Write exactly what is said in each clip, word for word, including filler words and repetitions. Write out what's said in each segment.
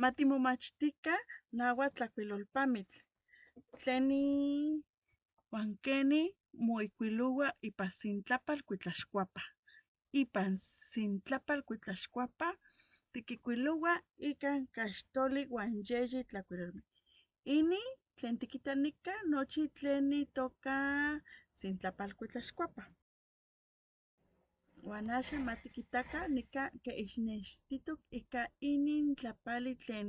Matimomachtican nahuatl tlahcuilolpamitl. Tlenin huan quenin moihcuilohua ipan sentlapal cuitlaxcuapa. Ipan sentlapal cuitlaxcuapa tiquihcuilohua ica caxtoli huan yeyi tlahcuilolmen. Inin tlen tiquita nica nochin tlen itoca sentlapal cuitlaxcuapa. Huan axan matiquitacan nica queichnextihtoc ica inin tlapali tlen,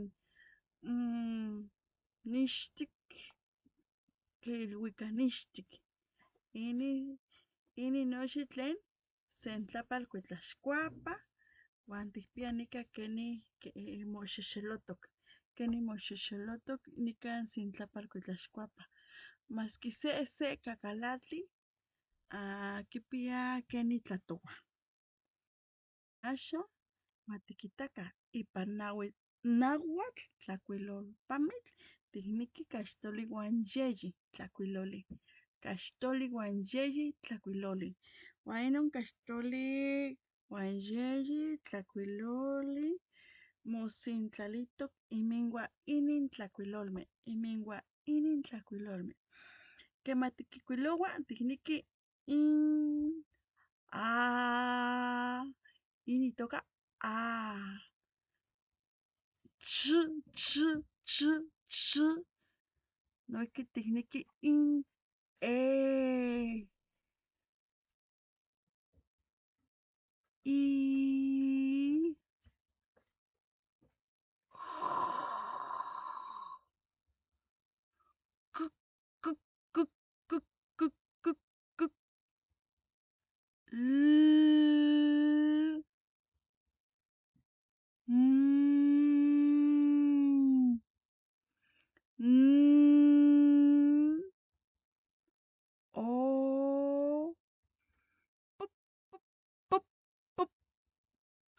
mm, nixtic, quiluica nixtic. Inin, inin nochin tlen sentlapal cuitlaxcuapa, huan ticpiya nica quenin, que, eh, moxexelotoc, quenin moxexelotoc nican sentlapal cuitlaxcuapa. Masque se, se cacalatli, ah, quipiya quenin tlatohua. Axan matiquitacan ipan nahue-, nahuatl tlahcuilolpamitl ticniqui caxtoli huan yeyi tlahcuiloli. Caxtoli huan yeyi tlahcuiloli. Huan inon caxtoli huan yeyi tlahcuiloli mosentlalihtoc inminuan inin tlahcuilolmen, inminuan inin tlahcuilolmen. Queman tiquihcuilohua ticniqui in, a, in itoca a. Ch, ch, ch, ch. Noihqui ticniqui in e. I. K, k, k, k, k, k, k. L. M. N. O. P, p, p, p.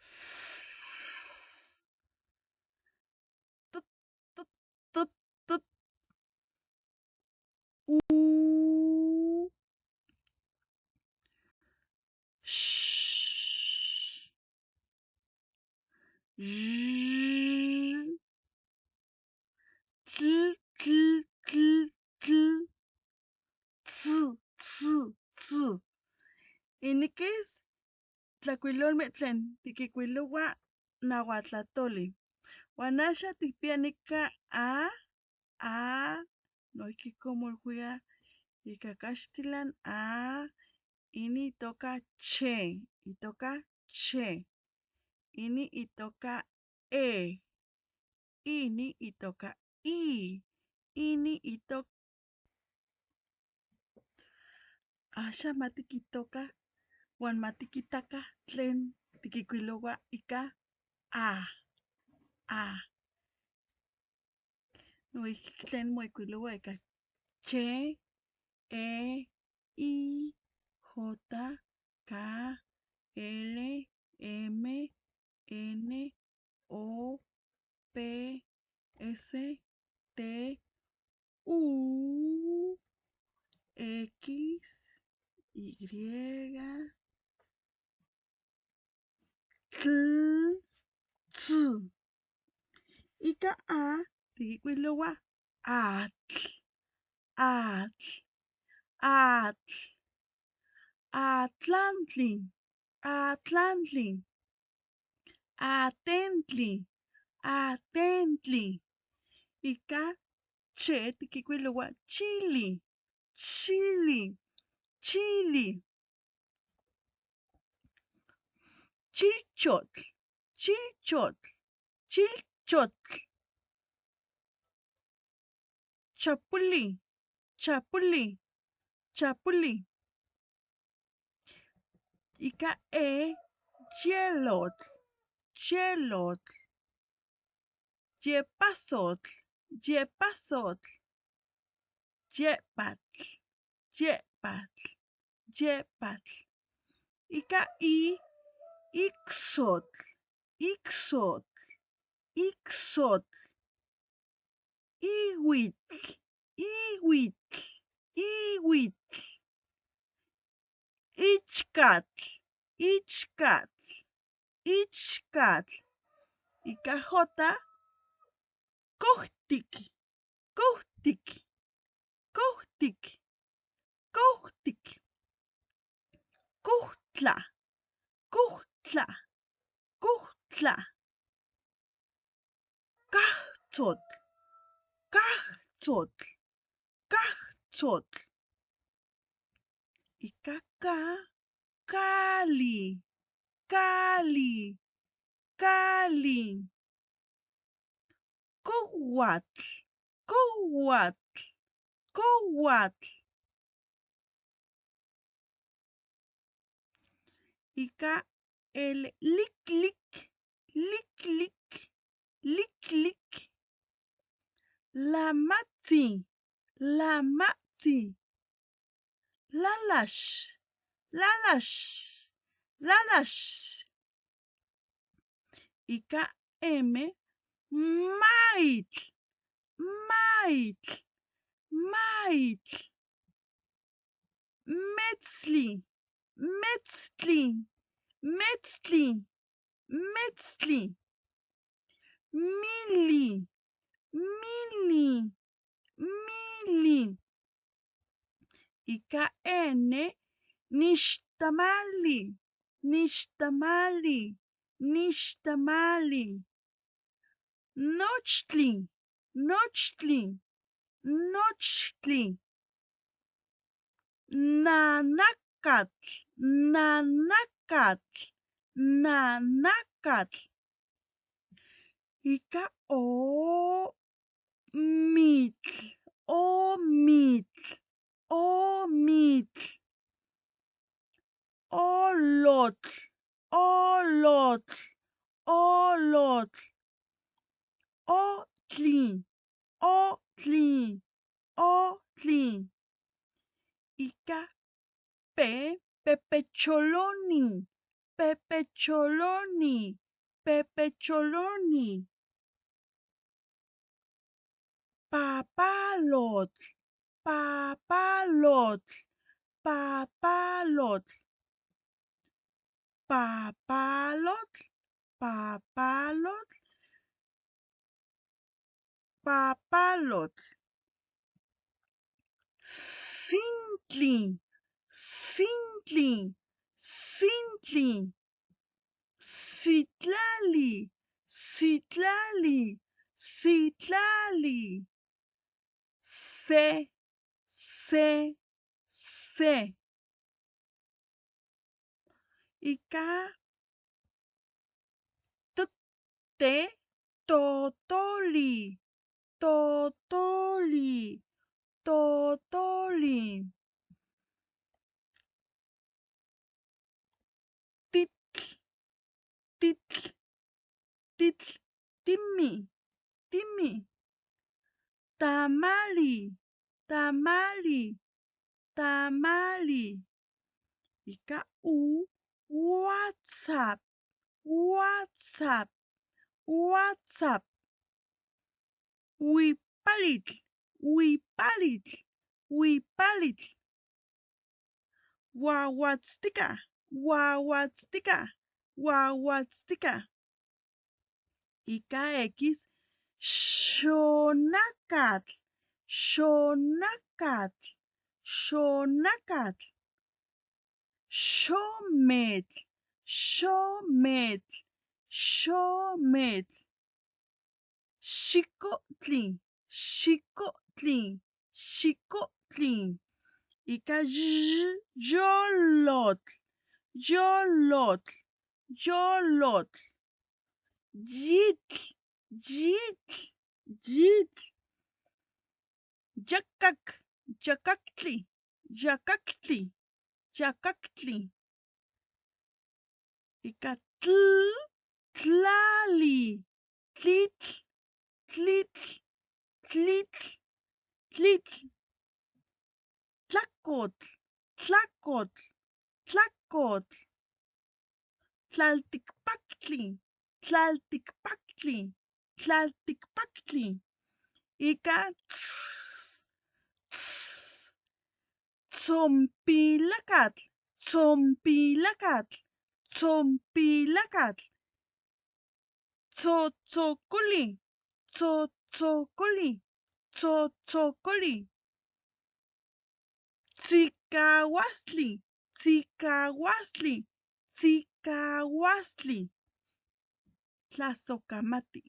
S. T, t, t, t. U. Sh. Sh. Tl, tl, tl, tl. Tz, tz, tz. Iniquis tlahcuilolmen tlen tiquihcuilohua nahuatl tlahtoli. Huan axan ticpiya nica a, a, noihqui quimoluiya ica caxtilan a, inin itoca che, itoca che, inin itoca e, inin itoca i, inin itoca. Axan matiquihtocan huan matiquitacan tlen tiquihcuilohua ica a, a. Noihqui tlen moihcuilohua ica che, e, i, jota, ka, ele, eme, ene, o, pe, ese, te, u, equis, y, tl, tz. Ica a tiquihcuilohua atl, atl, atl, atlantli, atlantli, atentli, atentli. Ica che tiquihcuilohua chili, chili, chili. Chilchotl, chilchotl, chilchotl. Chapuli, chapuli, chapuli. Ica e, yelotl, yelotl. Yepasotl, yepasotl. Yepatl, yepatl, yepatl. Ica i, icsotl, icsotl, icsotl. Ihuitl, ihuitl, ihuitl. Ichcatl, ichcatl, ichcatl. Ica jota, Cohtic, cohtic, cohtic, cohtic. Cohtla, cohtla, cohtla. Cahtzotl, cahtzotl, cahtzotl. Ica ca, cali, cali, cali. Cohuatl, cohuatl, cohuatl. Ica el liclic, liclic, liclic. Lamahtzin, lamahtzin. Lalax, lalax, lalax. Ica eme, maitl, maitl, maitl. Metztli, metztli, metztli, metztli. Mili, mili, mili. Ica ene, nixtamali, nixtamali, nixtamali. Nochtli, nochtli, nochtli. Nanacatl, nanacatl, nanacatl. Ica o, mitl, omitl, omitl. Olotl, olotl, olotl. Ohtli, ohtli, ohtli. Ica pe, pepecholoni, pepecholoni, pepecholoni. Papalotl, papalotl, papalotl. Papalotl, papalotl, papalotl. Sintli, sintli, sintli. Sitlali, sitlali, sitlali. Se, se, se. Ica t, te, totoli, totoli, totoli. Titl, titl, titl, timi, timi. Tamali, tamali, tamali. Ica u, WhatsApp, WhatsApp, WhatsApp. Huipalitl, huipalitl, huipalitl. Huahuatztica, huahuatztica, huahuatztica. Ica X, xonacatl, xonacatl, xonacatl. Xometl, xometl, xometl. Xicohtli, xicohtli, xicohtli. Ica y, yolotl, yolotl, yolotl. Yitl, yitl, yitl. Yacac, yacactli, yacactli, yacactli. Ica tl, tlali, tlitl, tlitl, tlitl, tlitl. Tlacotl, tlacotl, tlacotl. Tlalticpactli, tlalticpactli, tlalticpactli. Ica tz, tz, tzompilacatl, tzompilacatl, tzompilacatl. Tzotzocoli, tzo, Tzotzocoli, tzotzocoli. Tzicahuastli, tzicahuastli, tzicahuastli. Tlasocamati.